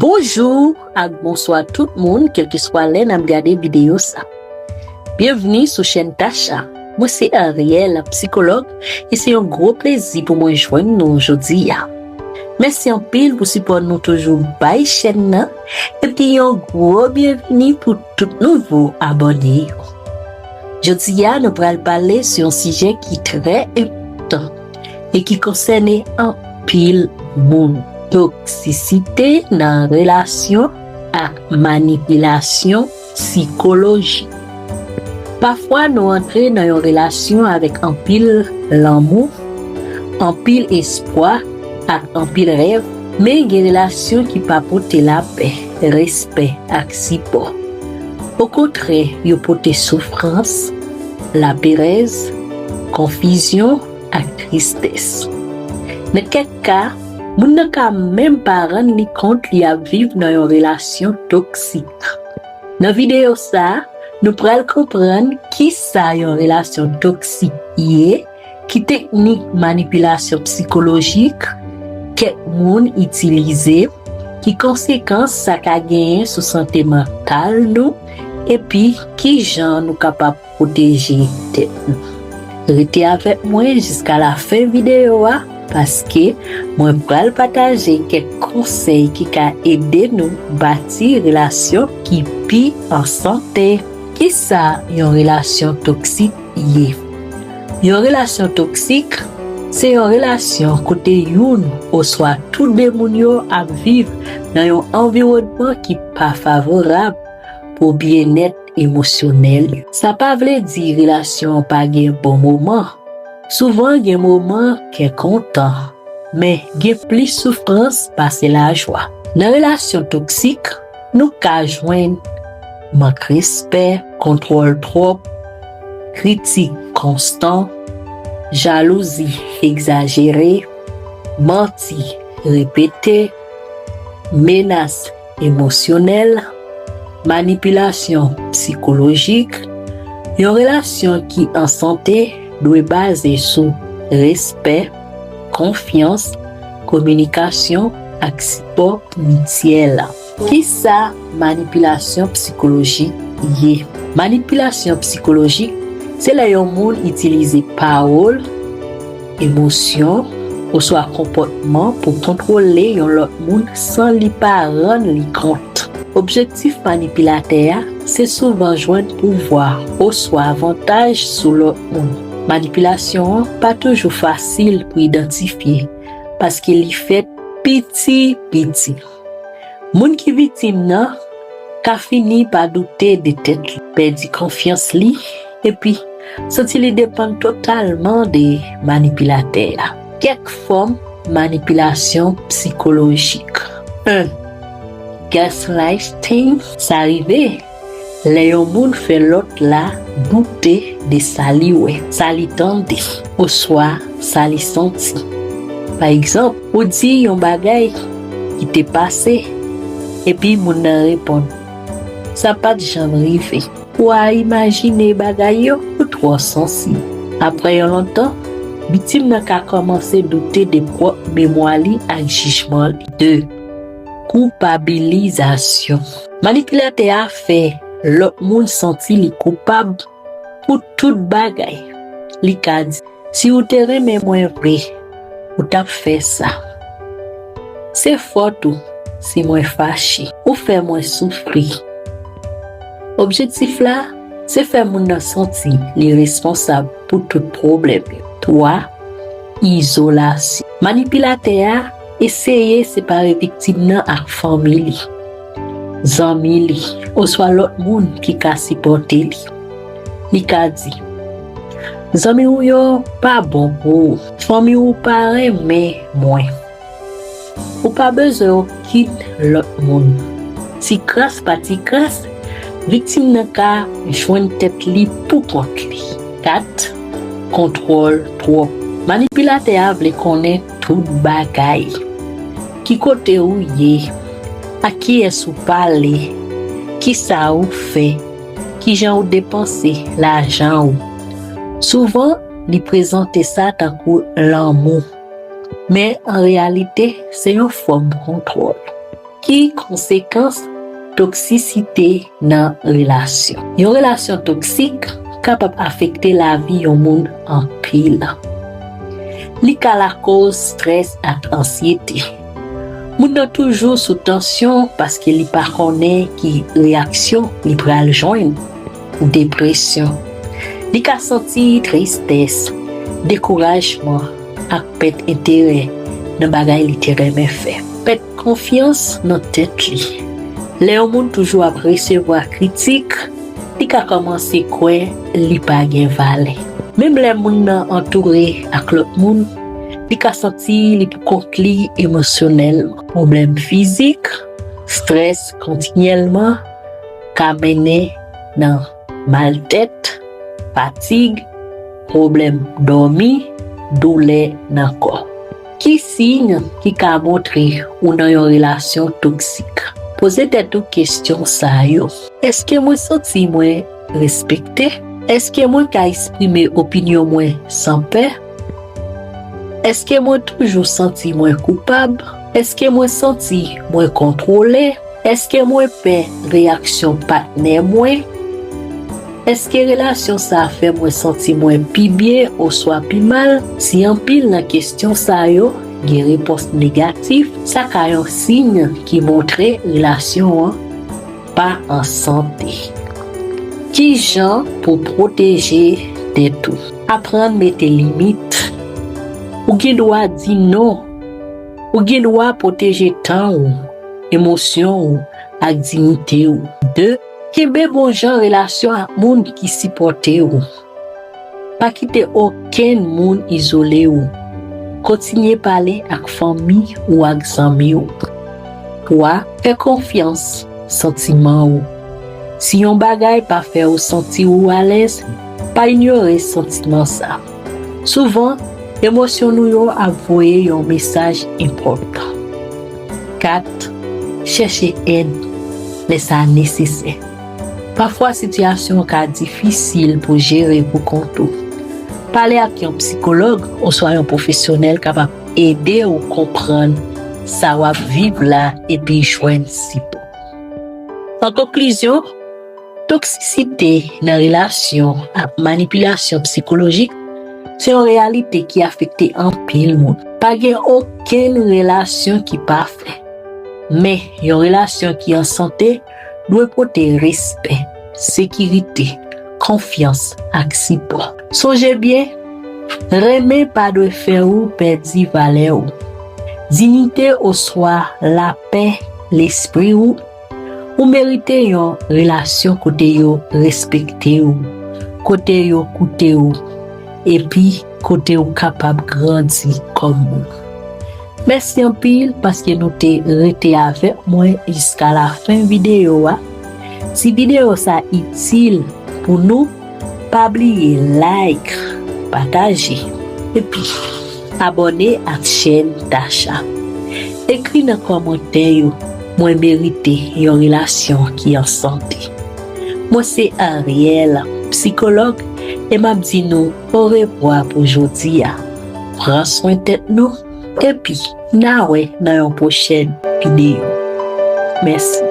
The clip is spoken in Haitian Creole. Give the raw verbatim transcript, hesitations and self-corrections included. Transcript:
Bonjou ak bonswa tout moun, kèlkeswa lè n ap gade videyo sa. Byenvni sou chèn Tacha. Mwen se Ariel, sikològ, e se yon gwo plezi pou mwen jwenn nou jodi a. Mèsi anpil pou sipò nou toujou bay chèn nan, epi yon gwo byenvni pou tout nouvo abòne yo. Jodi a, nou pral pale sou yon sijè ki trè enpòtan e ki konsène anpil moun. Toksisite nan relasyon ak manipilasyon sikolojik. Pafwa, nou antre nan yon relasyon avèk anpil lanmou, anpil espwa ak anpil rèv, men gen relasyon ki pa pote lapè, respè ak sipò. Okontrè, yo pote soufrans, laperèz, konfizyon ak tristès. Nan kèk ka, moun nan ka menm pa rann li kont li ap viv nan yon relasyon toksik. Nan videyo sa a, nou pral konprann kisa yon relasyon toksik ye, ki teknik manipilasyon sikolojik kèk moun itilize, ki konsekans sa ka genyen sou sante mantal nou, epi kijan nou kapab pwoteje tèt nou. Rete avèk mwen jiska lafen videyo a, paske mwen pral pataje kèk konsèy ki ka ede nou bati relasyon ki pi an sante. Kisa yon relasyon toksik ye? Yon relasyon toksik se yon relasyon kote youn oswa tou de moun yo ap viv nan yon anviwònman ki pa favorab pou byennèt emosyonèl yo. Sa pa vle di relasyon an pa gen bon moman. Souvan gen moman kè kontan, men gen plis soufrans pase lajwa. Nan relasyon toksik, nou ka jwenn mank respè, kontwòl twòp, kritik konstan, jalouzi egzajere, manti repete, menas emosyonèl, manipilasyon sikolojik. Yon relasyon ki an sante dwe baze sou respè, konfyans, kominikasyon ak sipò mityèl. Kisa manipilasyon sikolojik ye? Manipilasyon sikolojik se lè yon moun itilize pawòl, emosyon, oswa konpòtman pou kontwole yon lòt moun san li pa rann li kont. Objektif manipilatè a se souvan jwenn pouvwa oswa avantaj sou lòt moun. Manipilasyon an pa toujou fasil pou idantifye, paske li fèt piti piti. Moun ki viktim nan ka fini pa doute de tèt li, pèdi konfyans li, epi santi li depann totalman de manipilatè a. Kèk fòm manipilasyon sikolojik. En. Gaslighting. Sa rive lè yon moun fè lòt la doute de sa li wè, sa li tande, oswa sa li santi. Pa egzanp, ou di yon bagay ki te pase, epi moun nan reponn, "Sa pa t janm rive." Ou a imajine bagay yo, ou twò sansib. Apre yon lontan, viktim nan ka kòmanse doute de pwòp memwa li ak jijman li. De. Koupabilizasyon. Manipilatè a fè lòt moun santi li koupab pou tout bagay. Li ka di, "Si w te renmen mwen vre, ou t ap fè sa. Se fòt ou si mwen fache. Ou fè mwen soufri." Objektif la, se fè moun nan santi li responsab pou tout pwoblèm yo. Twa, izolasyon. Manipilatè a eseye separe viktim nan ak fanmi li, zanmi li, oswa lòt moun ki ka sipòte li. Li ka di, "Zanmi w yo pa bon pou ou. Fanmi w pa renmen mwen." Ou pa bezwen okenn lòt moun. Ti kras pa ti kras, viktim nan ka jwenn tèt li pou kont li. Kat, kontwòl twòp. Manipilatè a vle konnen tout bagay. Ki kote ou ye? Ak kiyès ou pale? Kisa ou fè? Kijan ou depanse lajan ou? Souvan, li prezante sa tankou lanmou. Men an reyalite, se yon fòm kontwòl. Ki konsekans toksisite nan relasyon? Yon relasyon toksik kapab afekte lavi yon moun anpil. Li ka lakoz strès ak ansyete. Moun nan toujou sou tansyon paske li pa konnen ki reyaksyon li pral jwenn. Depresyon. Li ka santi tristès, dekourajman ak pèt enterè nan bagay li te renmen fè. Pèt konfyans nan tèt li. Lè yon moun toujou ap resevwa kritik, li ka kòmanse kwè li pa gen valè. Menm lè moun nan antoure ak lòt moun, li ka santi li poukont li emosyonèlman. Pwoblèm fizik, strès kontinyèlman ka mennen nan maltèt, fatig, pwoblèm dòmi, doulè nan kò. Ki siy ki ka montre ou nan yon relasyon toksik? Poze tèt ou kesyon sa yo. Èske mwen santi mwen respekte? Èske mwen ka eksprime opinyon mwen san pè? Èske mwen toujou santi mwen koupab? Èske mwen santi mwen kontwole? Èske mwen pè reyaksyon patnè mwen? Èske relasyon sa a fè mwen santi mwen pi byen oswa pi mal? Si anpil nan kesyon sa yo gen repons negatif, sa ka yon siy ki montre relasyon an pa an sante. Ki jan pou pwoteje tèt ou? Aprann mete limit. Ou gen dwa di non. Ou gen dwa pwoteje tan ou, emosyon ou ak diyite ou. De, kenbe bon jan relasyon ak moun ki sipòte ou. Pa kite okenn moun izole ou. Kontinye pale ak fanmi ou ak zanmi ou. Twa, fè konfyans santiman ou. Si yon bagay pa fè ou santi ou alèz, pa inyore santiman sa. Souvan, emosyon nou yo ap voye yon mesaj enpòtan. Kat, chèche èd lè sa nesesè. Pafwa sitiyasyon an ka difisil pou jere poukont ou. Pale ak yon sikològ oswa yon pwofesyonèl kapab ede w konprann sa w ap viv la epi jwenn sipò. An konklizyon, toksisite nan relasyon ak manipilasyon sikolojik se yon reyalite ki afekte anpil moun. Pa gen okenn relasyon ki pafè, men yon relasyon ki an sante dwe pote respè, sekirite, konfyans ak sipò. Sonje byen, renmen pa dwe fè ou pèdi valè ou, diyite oswa lapè lespri ou. Ou merite yon relasyon kote yo respekte ou, kote yo koute ou, epi kote ou kapab grandi kòm moun. Mèsi anpil paske nou te rete avèk mwen jiska lafen videyo a. Si videyo sa itil pou nou, pa bliye like, pataje, epi abòne ak chèn Tacha. Ekri nan kòmantè yo, mwen merite yon relasyon ki an sante. Mwen se Ariel, sikològ, e m ap di nou orevwa pou jodi a. Pran swen tèt nou, epi n a wè nan yon pwochèn videyo. Mèsi.